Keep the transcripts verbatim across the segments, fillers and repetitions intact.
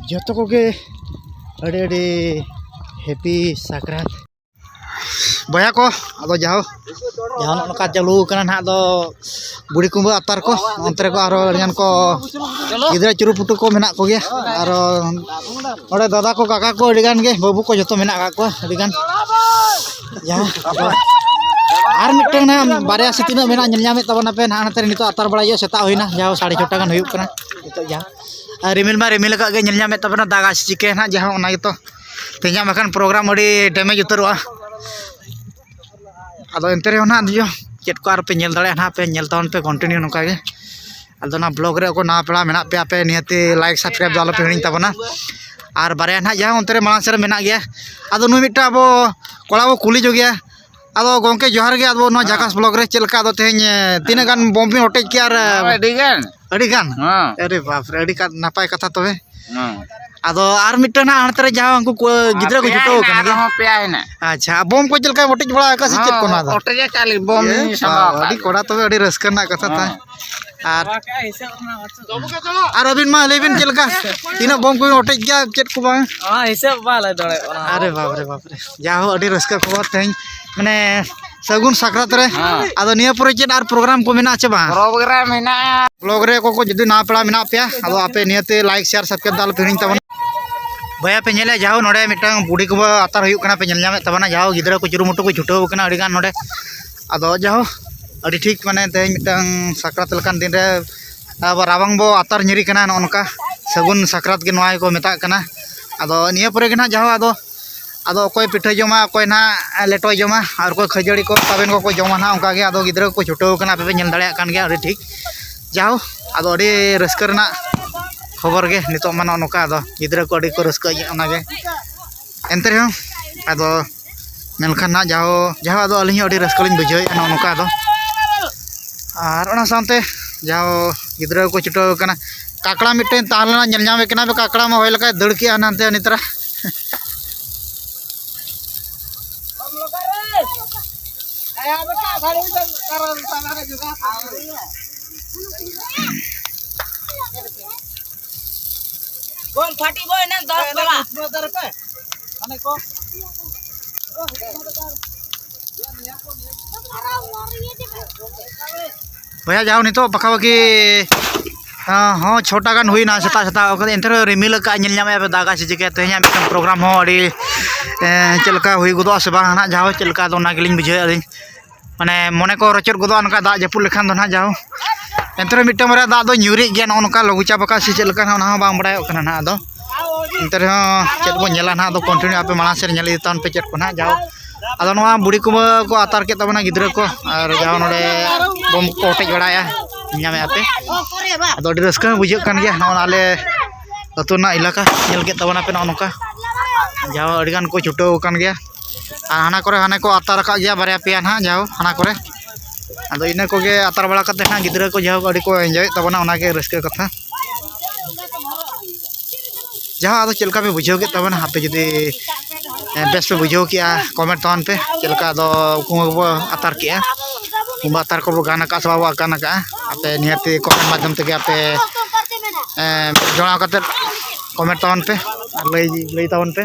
ᱡᱚᱛᱚ ᱠᱚᱜᱮ ᱟᱹᱰᱤ ᱟᱹᱰᱤ ᱦᱮᱯᱤ ᱥᱟᱠᱨᱟᱛ᱾ ᱵᱚᱭᱦᱟ ᱠᱚ, ᱟᱫᱚ ᱡᱟᱦᱳ, ᱡᱟᱦᱟᱸ ᱱᱚᱜᱼᱚ ᱱᱚᱝᱠᱟ ᱪᱟᱹᱞᱩ ᱠᱟᱱᱟ ᱱᱟᱦᱟᱜ, ᱟᱫᱚ ᱵᱩᱲᱦᱤ ᱠᱩᱢᱵᱟᱹ ᱟᱛᱟᱨ ᱠᱚ, ᱚᱱᱛᱮ ᱨᱮᱠᱚ ᱟᱨᱚ ᱟᱹᱰᱤᱜᱟᱱ ᱠᱚ ᱜᱤᱫᱽᱨᱟᱹ ᱪᱩᱨᱩ ᱯᱩᱴᱩ ᱠᱚ ᱢᱮᱱᱟᱜ ᱠᱚᱜᱮᱭᱟ᱾ ᱟᱨᱚ ᱱᱚᱰᱮ ᱫᱟᱫᱟ ᱠᱚ, ᱠᱟᱠᱟ ᱠᱚ ᱟᱹᱰᱤᱜᱟᱱ ᱜᱮ, ᱵᱟᱹᱵᱩ ᱠᱚ ᱡᱚᱛᱚ ᱢᱮᱱᱟᱜ ᱟᱠᱟᱫ ᱠᱚᱣᱟ ᱟᱹᱰᱤᱜᱟᱱ᱾ ᱡᱟᱦᱟᱸ ᱟᱵᱚ ᱟᱨ ᱢᱤᱫᱴᱟᱝ ᱱᱟᱦᱟᱜ ᱵᱟᱨᱭᱟ ᱥᱮ ᱛᱤᱱᱟᱹᱜ ᱢᱮᱱᱟᱜᱼᱟ, ᱧᱮᱞ ᱧᱟᱢᱮᱫ ᱛᱟᱵᱚᱱᱟᱯᱮ ᱱᱟᱦᱟᱜ, ᱱᱚᱛᱮ ᱨᱮ ᱱᱤᱛᱚᱜ ᱟᱛᱟᱨ ᱵᱟᱲᱟᱭ ᱦᱩᱭᱩᱜᱼᱟ, ᱥᱮᱛᱟᱜ ᱦᱩᱭᱱᱟ, ᱡᱟᱦᱟᱸ ᱥᱟᱲᱮ ᱪᱷᱚᱴᱟ ᱜᱟᱱ ᱦᱩᱭᱩᱜ ᱠᱟᱱᱟ ᱱᱤᱛᱚᱜ᱾ ᱡᱟᱦᱟᱸ ᱟᱨ ᱨᱤᱢᱤᱞ ᱢᱟ ᱨᱤᱢᱤᱞ ᱟᱠᱟᱫ ᱜᱮ, ᱧᱮᱞ ᱧᱟᱢᱮᱫ ᱛᱟᱵᱚᱱᱟ, ᱫᱟᱜᱟ ᱥᱮ ᱪᱤᱠᱟᱹᱭᱟ ᱱᱟᱦᱟᱜ, ᱡᱟᱦᱟᱸ ᱚᱱᱟ ᱜᱮᱛᱚ᱾ ᱛᱮᱦᱮᱧᱟᱜ ᱵᱟᱠᱷᱟᱱ ᱯᱨᱳᱜᱨᱟᱢ ᱟᱹᱰᱤ ᱰᱮᱢᱮᱡᱽ ᱩᱛᱟᱹᱨᱚᱜᱼᱟ᱾ ᱟᱫᱚ ᱮᱱᱛᱮ ᱨᱮᱦᱚᱸ ᱱᱟᱦᱟᱜ ᱪᱮᱫ ᱠᱚ ᱟᱨᱯᱮ ᱧᱮᱞ ᱫᱟᱲᱮᱭᱟᱜᱼᱟ ᱱᱟᱦᱟᱜ ᱯᱮ, ᱧᱮᱞ ᱛᱟᱵᱚᱱ ᱯᱮ ᱠᱚᱱᱴᱤᱱᱤᱭᱩ ᱱᱚᱝᱠᱟ ᱜᱮ᱾ ᱟᱫᱚ ᱚᱱᱟ ᱵᱞᱚᱜ ᱨᱮ ᱚᱠᱚᱭ ᱱᱟᱣᱟ ᱯᱮᱲᱟ ᱢᱮᱱᱟᱜ ᱯᱮᱭᱟ, ᱟᱯᱮ ᱱᱤᱦᱟᱹᱛᱤ ᱞᱟᱭᱤᱠ ᱥᱟᱵᱥᱠᱨᱟᱭᱤᱵ ᱫᱚ ᱟᱞᱚᱯᱮ ᱦᱤᱲᱤᱧ ᱛᱟᱵᱚᱱᱟ᱾ ᱟᱨ ᱵᱟᱨᱭᱟ ᱱᱟᱦᱟᱜ ᱡᱟᱦᱟᱸ ᱚᱱᱛᱮ ᱨᱮ ᱢᱟᱲᱟᱝ ᱥᱮᱫ ᱨᱮ ᱢᱮᱱᱟᱜ ᱜᱮᱭᱟ, ᱟᱫᱚ ᱱᱩᱭ ᱢᱤᱫᱴᱟᱝ ᱟᱵᱚ ᱠᱚᱲᱟ ᱵᱚ ᱠᱩᱞᱤ ᱧᱚᱜᱮᱭᱟ᱾ ᱟᱫᱚ ᱜᱚᱢᱠᱮ ᱡᱚᱦᱟᱨ ᱜᱮ, ᱟᱫᱚ ᱱᱚᱣᱟ ᱦᱮᱸ᱾ ᱡᱷᱟᱠᱟᱥ ᱵᱞᱚᱜ ᱨᱮ ᱪᱮᱫ ᱞᱮᱠᱟ ᱟᱫᱚ ᱛᱮᱦᱮᱧ, ᱮ, ᱛᱤᱱᱟᱹᱜ ᱜᱟᱱ ᱵᱚᱢ ᱵᱤᱱ ᱚᱴᱮᱡ ᱠᱮᱜᱼᱟ? ᱟᱨ, ᱦᱚᱸ, ᱟᱹᱰᱤ ᱜᱟᱱ᱾ ᱟᱹᱰᱤ ᱜᱟᱱ? ᱦᱚᱸ᱾ ᱟᱹᱰᱤ ᱵᱟᱯ ᱨᱮ, ᱟᱹᱰᱤ ᱠᱟ-, ᱱᱟᱯᱟᱭ ᱠᱟᱛᱷᱟ ᱛᱚᱵᱮ᱾ ᱦᱚᱸ᱾ ᱟᱫᱚ ᱟᱨ ᱢᱤᱫᱴᱟᱝ ᱦᱟᱸᱜ ᱦᱟᱱᱛᱮ ᱨᱮ ᱡᱟᱦᱟᱸ ᱩᱱᱠᱩ ᱠᱚ, ᱜᱤᱫᱽᱨᱟᱹ ᱠᱚ ᱯᱮᱭᱟ ᱡᱩᱴᱟᱹᱣ ᱦᱮᱱᱟᱜᱼᱟ, ᱟᱠᱟᱱᱟ ᱜᱮ᱾ ᱟᱨᱦᱚᱸ ᱯᱮᱭᱟ ᱦᱮᱱᱟᱜᱼᱟ᱾ ᱟᱪᱪᱷᱟ, ᱟᱨ ᱵᱚᱢ ᱠᱚ ᱪᱮᱫ ᱞᱮᱠᱟ ᱚᱴᱮᱡ ᱵᱟᱲᱟ ᱟᱠᱟᱫ ᱥᱮ ᱪᱮᱫ ᱠᱚ ᱚᱱᱟ ᱫᱚ? ᱚᱴᱮᱡ ᱟᱠᱟᱫ ᱞᱤᱧ, ᱵᱚᱢ ᱮ ᱞᱤᱧ ᱥᱟᱢᱵᱟᱣ ᱵᱟᱵᱟ, ᱟᱠᱟᱫ ᱟᱹᱰᱤ ᱞᱤᱧ᱾ ᱠᱚᱲᱟ ᱛᱚᱵᱮ, ᱟᱹᱰᱤ ᱨᱟᱹᱥᱠᱟᱹ ᱨᱮᱱᱟᱜ ᱠᱟᱛᱷᱟ ᱛᱟᱭ᱾ ᱦᱚᱸ᱾ ᱟᱨ, ᱟᱨ ᱟᱹᱵᱤᱱ ᱢᱟ ᱞᱟᱹᱭ ᱵᱤᱱ ᱪᱮᱫ ᱞᱮᱠᱟ? ᱛᱤᱱᱟᱹᱜ ᱵᱚᱢ ᱠᱚᱵᱤᱱ ᱚᱴᱮᱡ ᱜᱮᱭᱟ, ᱪᱮᱫ ᱠᱚ ᱵᱟᱝ? ᱦᱚᱸ, ᱦᱤᱥᱟᱹᱵ ᱵᱟᱝ ᱞᱟᱹᱭ ᱫᱟᱲᱮᱭᱟᱜ ᱠᱟᱱᱟ᱾ ᱟᱨᱮ ᱵᱟᱯ ᱨᱮ ᱵᱟᱯ ᱨᱮ᱾ ᱡᱟ ᱦᱳ, ᱟᱹᱰᱤ ᱨᱟᱹᱥᱠᱟᱹ ᱠᱷᱚᱵᱚᱨ ᱛᱮᱦᱮᱧ, ᱢᱟᱱᱮ, ᱥᱟᱹᱜᱩᱱ ᱥᱟᱠᱨᱟᱛ ᱨᱮ᱾ ᱦᱮᱸ᱾ ᱟᱫᱚ ᱱᱤᱭᱟᱹ ᱯᱚᱨᱮ ᱪᱮᱫ ᱟᱨ ᱯᱨᱳᱜᱨᱟᱢ ᱠᱚ ᱢᱮᱱᱟᱜᱼᱟ ᱪᱮ ᱵᱟᱝ? ᱯᱨᱳᱜᱨᱟᱢ ᱢᱮᱱᱟᱜᱼᱟ᱾ ᱵᱞᱚᱜ ᱨᱮ ᱚᱠᱚᱭ ᱠᱚ ᱡᱩᱫᱤ ᱱᱟᱣᱟ ᱯᱮᱲᱟ ᱢᱮᱱᱟᱜ ᱯᱮᱭᱟ, ᱟᱫᱚ ᱟᱯᱮ ᱱᱤᱭᱟᱹᱛᱮ ᱞᱟᱭᱤᱠ, ᱥᱮᱭᱟᱨ, ᱥᱟᱵᱥᱠᱨᱟᱭᱤᱵ ᱫᱚ ᱟᱞᱚᱯᱮ ᱦᱤᱲᱤᱧ ᱛᱟᱵᱚᱱᱟ᱾ ᱵᱚᱭᱦᱟ ᱯᱮ ᱧᱮᱞᱮᱫᱼᱟ, ᱡᱟᱦᱳ ᱱᱚᱰᱮ ᱢᱤᱫᱴᱟᱝ ᱵᱩᱰᱷᱤ ᱠᱚ ᱟᱛᱟᱨ ᱦᱩᱭᱩᱜ ᱠᱟᱱᱟ, ᱯᱮ ᱧᱮᱞ ᱧᱟᱢᱮᱫ ᱛᱟᱵᱚᱱᱟ᱾ ᱡᱟᱦᱳ ᱜᱤᱫᱽᱨᱟᱹ ᱠᱚ ᱪᱩᱨᱩᱢᱩᱴᱩ ᱠᱚ ᱪᱷᱩᱴᱟᱹᱣ ᱟᱠᱟᱱᱟ ᱟᱹᱰᱤ ᱜᱟᱱ ᱱᱚᱰᱮ᱾ ᱟᱫᱚ ᱡᱟᱦᱳ ᱟᱹᱰᱤ ᱴᱷᱤᱠ, ᱢᱟᱱᱮ, ᱛᱮᱦᱮᱧ ᱢᱤᱫᱴᱟᱝ ᱥᱟᱠᱨᱟᱛ ᱞᱮᱠᱟᱱ ᱫᱤᱱ ᱨᱮ ᱟᱵᱚ ᱨᱟᱵᱟᱝ ᱵᱚ ᱟᱛᱟᱨ ᱧᱤᱨᱤ ᱠᱟᱱᱟ, ᱱᱚᱜᱼᱚ ᱱᱚᱝᱠᱟ ᱥᱟᱹᱜᱩᱱ ᱥᱟᱠᱨᱟᱛ ᱜᱮ ᱱᱚᱣᱟ ᱜᱮᱠᱚ ᱢᱮᱛᱟᱜ ᱠᱟᱱᱟ᱾ ᱟᱫᱚ ᱱᱤᱭᱟᱹ ᱯᱚᱨᱮ ᱜᱮ ᱱᱟᱦᱟᱜ ᱡᱟᱦᱳ ᱟᱫᱚ ᱟᱫᱚ ᱚᱠᱚᱭ ᱯᱤᱴᱷᱟᱹ ᱡᱚᱢᱟ, ᱚᱠᱚᱭ ᱱᱟᱦᱟᱜ ᱞᱮᱴᱚᱭ ᱡᱚᱢᱟ, ᱟᱨ ᱚᱠᱚᱭ ᱠᱷᱟᱹᱡᱟᱹᱲᱤ ᱠᱚ ᱛᱟᱵᱮᱱ ᱠᱚᱠᱚ ᱡᱚᱢᱟ ᱱᱟᱦᱟᱜ, ᱚᱱᱠᱟ ᱜᱮ᱾ ᱟᱫᱚ ᱜᱤᱫᱽᱨᱟᱹ ᱠᱚᱠᱚ ᱪᱷᱩᱴᱟᱹᱣ ᱠᱟᱱᱟ, ᱟᱯᱮ ᱯᱮ ᱧᱮᱞ ᱫᱟᱲᱮᱭᱟᱜ ᱠᱟᱱ ᱜᱮᱭᱟ, ᱟᱹᱰᱤ ᱴᱷᱤᱠ᱾ ᱡᱟᱦᱳ, ᱟᱫᱚ ᱟᱹᱰᱤ ᱨᱟᱹᱥᱠᱟᱹ ᱨᱮᱱᱟᱜ ᱠᱷᱚᱵᱚᱨ ᱜᱮ ᱱᱤᱛᱚᱜ ᱢᱟ ᱱᱚᱜᱼᱚ ᱱᱚᱝᱠᱟ, ᱟᱫᱚ ᱜᱤᱫᱽᱨᱟᱹ ᱠᱚ ᱟᱹᱰᱤ ᱠᱚ ᱨᱟᱹᱥᱠᱟᱹᱭᱮᱫᱼᱟ ᱚᱱᱟᱜᱮ᱾ ᱮᱱᱛᱮ ᱨᱮᱦᱚᱸ ᱟᱫᱚ ᱢᱮᱱᱠᱷᱟᱱ ᱱᱟᱦᱟᱜ ᱡᱟᱦᱳ, ᱡᱟᱦᱳ ᱟᱫᱚ ᱟᱹᱞᱤᱧ ᱦᱚᱸ ᱟᱹᱰᱤ ᱨᱟᱹᱥᱠᱟᱹ ᱞᱤᱧ ᱵᱩᱡᱷᱟᱹᱣᱮᱫᱼᱟ ᱱᱚᱜᱼᱚ ᱱᱚᱝᱠᱟ ᱟᱫᱚ᱾ ᱟᱨ ᱚᱱᱟ ᱥᱟᱶᱛᱮ ᱡᱟᱦᱳ ᱜᱤᱫᱽᱨᱟᱹ ᱠᱚᱠᱚ ᱪᱷᱩᱴᱟᱹᱣ ᱠᱟᱱᱟ, ᱠᱟᱠᱲᱟ ᱢᱤᱫᱴᱮᱱ ᱛᱟᱦᱮᱸ ᱞᱮᱱᱟ, ᱧᱮᱞ ᱧᱟᱢᱮ ᱠᱟᱱᱟ ᱯᱮ, ᱠᱟᱠᱲᱟ ᱢᱟ ᱦᱚᱭ ᱞᱮᱠᱟᱭ ᱫᱟᱹᱲ ᱠᱮᱜᱼᱟ ᱦᱟᱱᱛᱮ ᱱᱤᱛᱨᱟ᱾ ᱵᱚᱞ ᱯᱷᱟᱴᱤ ᱵᱚᱞ ᱮᱱᱮ ᱫᱚᱥ ᱵᱟᱵᱟ᱾ ᱦᱟᱱᱮ ᱠᱚ ᱵᱚᱭᱦᱟ, ᱡᱟᱦᱟᱸ ᱱᱤᱛᱚᱜ ᱯᱟᱠᱟᱯᱟᱠᱤ, ᱦᱚᱸ, ᱪᱷᱚᱴᱟ ᱜᱟᱱ ᱦᱩᱭᱱᱟ ᱥᱮᱛᱟᱜ ᱥᱮᱛᱟᱜ, ᱮᱱᱛᱮ ᱨᱮᱦᱚᱸ ᱨᱤᱢᱤᱞ ᱟᱠᱟᱫ, ᱧᱮᱞ ᱧᱟᱢᱮᱫᱼᱟ ᱯᱮ ᱫᱟᱜᱟᱭ ᱥᱮ ᱪᱤᱠᱟᱹ᱾ ᱛᱮᱦᱮᱧᱟᱜ ᱢᱤᱫᱴᱟᱝ ᱯᱨᱳᱜᱨᱟᱢ ᱦᱚᱸ ᱟᱹᱰᱤ, ᱮ, ᱪᱮᱫ ᱞᱮᱠᱟ ᱦᱩᱭ ᱜᱚᱫᱚᱜᱼᱟ ᱥᱮ ᱵᱟᱝ ᱱᱟᱦᱟᱜ, ᱡᱟᱦᱟᱸ ᱪᱮᱫ ᱞᱮᱠᱟ ᱟᱫᱚ ᱚᱱᱟ ᱜᱮᱞᱤᱧ ᱵᱩᱡᱷᱟᱹᱣᱮᱫᱼᱟ ᱞᱤᱧ᱾ ᱢᱟᱱᱮ ᱢᱚᱱᱮ ᱠᱚ ᱨᱚᱪᱚᱫ ᱜᱚᱫᱚᱜᱼᱟ ᱱᱚᱝᱠᱟ ᱫᱟᱜ ᱡᱟᱹᱯᱩᱫ ᱞᱮᱠᱷᱟᱱ ᱫᱚ ᱱᱟᱦᱟᱜ, ᱡᱟᱦᱟᱸ ᱮᱱᱛᱮ ᱨᱮᱦᱚᱸ ᱢᱤᱫᱴᱟᱝ ᱵᱟᱨᱭᱟ ᱫᱟᱜ ᱫᱚ ᱧᱩᱨᱤᱜ ᱜᱮᱭᱟ, ᱱᱚᱜᱼᱚ ᱱᱚᱝᱠᱟ ᱞᱟᱹᱜᱩ ᱪᱟᱯ ᱟᱠᱟᱫ ᱥᱮ ᱪᱮᱫ ᱞᱮᱠᱟ ᱱᱟᱦᱟᱜ, ᱚᱱᱟ ᱦᱚᱸ ᱵᱟᱝ ᱵᱟᱲᱟᱭᱚᱜ ᱠᱟᱱᱟ ᱱᱟᱦᱟᱜ᱾ ᱟᱫᱚ ᱮᱱᱛᱮ ᱨᱮᱦᱚᱸ ᱪᱮᱫ ᱵᱚᱱ ᱧᱮᱞᱟ ᱱᱟᱦᱟᱜ, ᱟᱫᱚ ᱠᱚᱱᱴᱤᱱᱤᱭᱩ ᱟᱯᱮ ᱢᱟᱲᱟᱝ ᱥᱮᱫ ᱧᱮᱞ ᱤᱫᱤ ᱛᱟᱵᱚᱱ ᱯᱮ ᱪᱮᱫ ᱠᱚ ᱱᱟᱦᱟᱜ᱾ ᱡᱟᱦᱟᱸ ᱟᱫᱚ ᱱᱚᱣᱟ ᱵᱩᱲᱦᱤ ᱠᱩᱢᱵᱟᱹ ᱠᱚ ᱟᱛᱟᱨ ᱠᱮᱫ ᱛᱟᱵᱚᱱᱟ ᱜᱤᱫᱽᱨᱟᱹ ᱠᱚ, ᱟᱨ ᱡᱟᱦᱟᱸ ᱱᱚᱰᱮ ᱵᱳᱢ ᱠᱚ ᱚᱴᱮᱡ ᱵᱟᱲᱟᱭᱮᱫᱼᱟ, ᱧᱟᱢᱮᱫᱼᱟ ᱯᱮ᱾ ᱟᱫᱚ ᱟᱹᱰᱤ ᱨᱟᱹᱥᱠᱟᱹ ᱦᱚᱸ ᱵᱩᱡᱷᱟᱹᱜ ᱠᱟᱱ ᱜᱮᱭᱟ, ᱱᱚᱜᱼᱚ ᱱᱟ ᱟᱞᱮ ᱟᱹᱛᱩ ᱨᱮᱱᱟᱜ ᱮᱞᱟᱠᱟ ᱧᱮᱞ ᱠᱮᱫ ᱛᱟᱵᱚᱱᱟ ᱯᱮ ᱱᱚᱜᱼᱚ ᱱᱚᱝᱠᱟ, ᱡᱟᱦᱟᱸ ᱟᱹᱰᱤ ᱜᱟᱱ ᱠᱚ ᱪᱷᱩᱴᱟᱹᱣ ᱟᱠᱟᱱ ᱜᱮᱭᱟ᱾ ᱟᱨ ᱦᱟᱱᱟ ᱠᱚᱨᱮ ᱦᱟᱱᱮ ᱠᱚ ᱟᱛᱟᱨ ᱟᱠᱟᱫ ᱜᱮᱭᱟ ᱵᱟᱨᱭᱟ ᱯᱮᱭᱟ ᱱᱟᱦᱟᱜ, ᱡᱟᱦᱳ ᱦᱟᱱᱟ ᱠᱚᱨᱮ᱾ ᱟᱫᱚ ᱤᱱᱟᱹ ᱠᱚᱜᱮ ᱟᱛᱟᱨ ᱵᱟᱲᱟ ᱠᱟᱛᱮ ᱱᱟᱦᱟᱜ ᱜᱤᱫᱽᱨᱟᱹ ᱠᱚ ᱡᱟᱦᱳ ᱟᱹᱰᱤ ᱠᱚ ᱮᱱᱡᱚᱭᱮᱫ ᱛᱟᱵᱚᱱᱟ, ᱚᱱᱟᱜᱮ ᱨᱟᱹᱥᱠᱟᱹ ᱠᱟᱛᱷᱟ᱾ ᱡᱟᱦᱳ, ᱟᱫᱚ ᱪᱮᱫ ᱞᱮᱠᱟ ᱯᱮ ᱵᱩᱡᱷᱟᱹᱣ ᱠᱮᱫ ᱛᱟᱵᱚᱱᱟ? ᱟᱯᱮ ᱡᱩᱫᱤ, ᱮ, ᱵᱮᱥ ᱯᱮ ᱵᱩᱡᱷᱟᱹᱣ ᱠᱮᱜᱼᱟ, ᱠᱚᱢᱮᱱᱴ ᱛᱟᱵᱚᱱ ᱯᱮ᱾ ᱪᱮᱫ ᱞᱮᱠᱟ ᱟᱫᱚ ᱩᱠᱩ ᱠᱚᱵᱚ ᱟᱛᱟᱨ ᱠᱮᱜᱼᱟ, ᱠᱤᱝᱵᱟ ᱟᱛᱟᱨ ᱠᱚᱵᱚ ᱜᱟᱱ ᱟᱠᱟᱫ ᱥᱮ ᱵᱟᱵᱚ ᱜᱟᱱ ᱟᱠᱟᱫᱼᱟ? ᱟᱯᱮ ᱱᱤᱦᱟᱹᱛᱤ ᱠᱚᱢᱮᱱᱴ ᱢᱟᱫᱽᱫᱷᱚᱢ ᱛᱮᱜᱮ ᱟᱯᱮ, ᱮ, ᱡᱚᱲᱟᱣ ᱠᱟᱛᱮ ᱠᱚᱢᱮᱱᱴ ᱛᱟᱵᱚᱱ ᱯᱮ ᱟᱨ ᱞᱟᱹᱭ, ᱞᱟᱹᱭ ᱛᱟᱵᱚᱱ ᱯᱮ᱾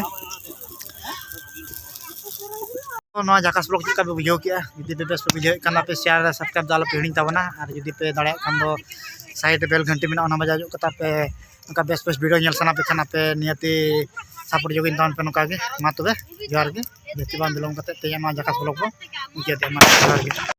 ᱱᱚᱣᱟ ᱡᱟᱠᱟᱥ ᱵᱞᱚᱜ ᱪᱮᱫ ᱞᱮᱠᱟ ᱯᱮ ᱵᱩᱡᱷᱟᱹᱣ ᱠᱮᱜᱼᱟ? ᱡᱩᱫᱤ ᱯᱮ ᱵᱮᱥ ᱯᱮ ᱵᱩᱡᱷᱟᱹᱣᱮᱫ ᱠᱷᱟᱱ, ᱟᱯᱮ ᱥᱮᱭᱟᱨ ᱨᱮ ᱥᱟᱵᱥᱠᱨᱟᱭᱤᱵ ᱫᱚ ᱟᱞᱚ ᱯᱮ ᱦᱤᱲᱤᱧ ᱛᱟᱵᱚᱱᱟ᱾ ᱟᱨ ᱡᱩᱫᱤ ᱯᱮ ᱫᱟᱲᱮᱭᱟᱜ ᱠᱷᱟᱱ ᱫᱚ ᱥᱟᱭᱤᱰ ᱨᱮ ᱵᱮᱞ ᱜᱷᱟᱱᱴᱤ ᱢᱮᱱᱟᱜᱼᱟ, ᱚᱱᱟ ᱵᱟᱡᱟᱣ ᱧᱚᱜ ᱠᱟᱛᱮ ᱯᱮ ᱚᱱᱠᱟ ᱵᱮᱥ ᱵᱮᱥ ᱵᱷᱤᱰᱤᱭᱳ ᱧᱮᱞ ᱥᱟᱱᱟ ᱯᱮ ᱠᱷᱟᱱ, ᱟᱯᱮ ᱱᱤᱦᱟᱹᱛᱤ ᱥᱟᱯᱳᱨᱴ ᱡᱚᱜᱤᱧ ᱛᱟᱵᱚᱱ ᱯᱮ ᱱᱚᱝᱠᱟ ᱜᱮ᱾ ᱢᱟ ᱛᱚᱵᱮ, ᱡᱚᱦᱟᱨ ᱜᱮ᱾ ᱡᱟᱹᱥᱛᱤ ᱵᱟᱝ ᱵᱤᱞᱚᱢ ᱠᱟᱛᱮ ᱛᱮᱦᱮᱧᱟᱜ ᱱᱚᱣᱟ ᱡᱟᱠᱟᱥ ᱵᱞᱚᱜ ᱵᱚ ᱢᱩᱪᱟᱹᱫᱮᱜᱼᱟ᱾ ᱢᱟ ᱡᱚᱦᱟᱨ ᱜᱮ᱾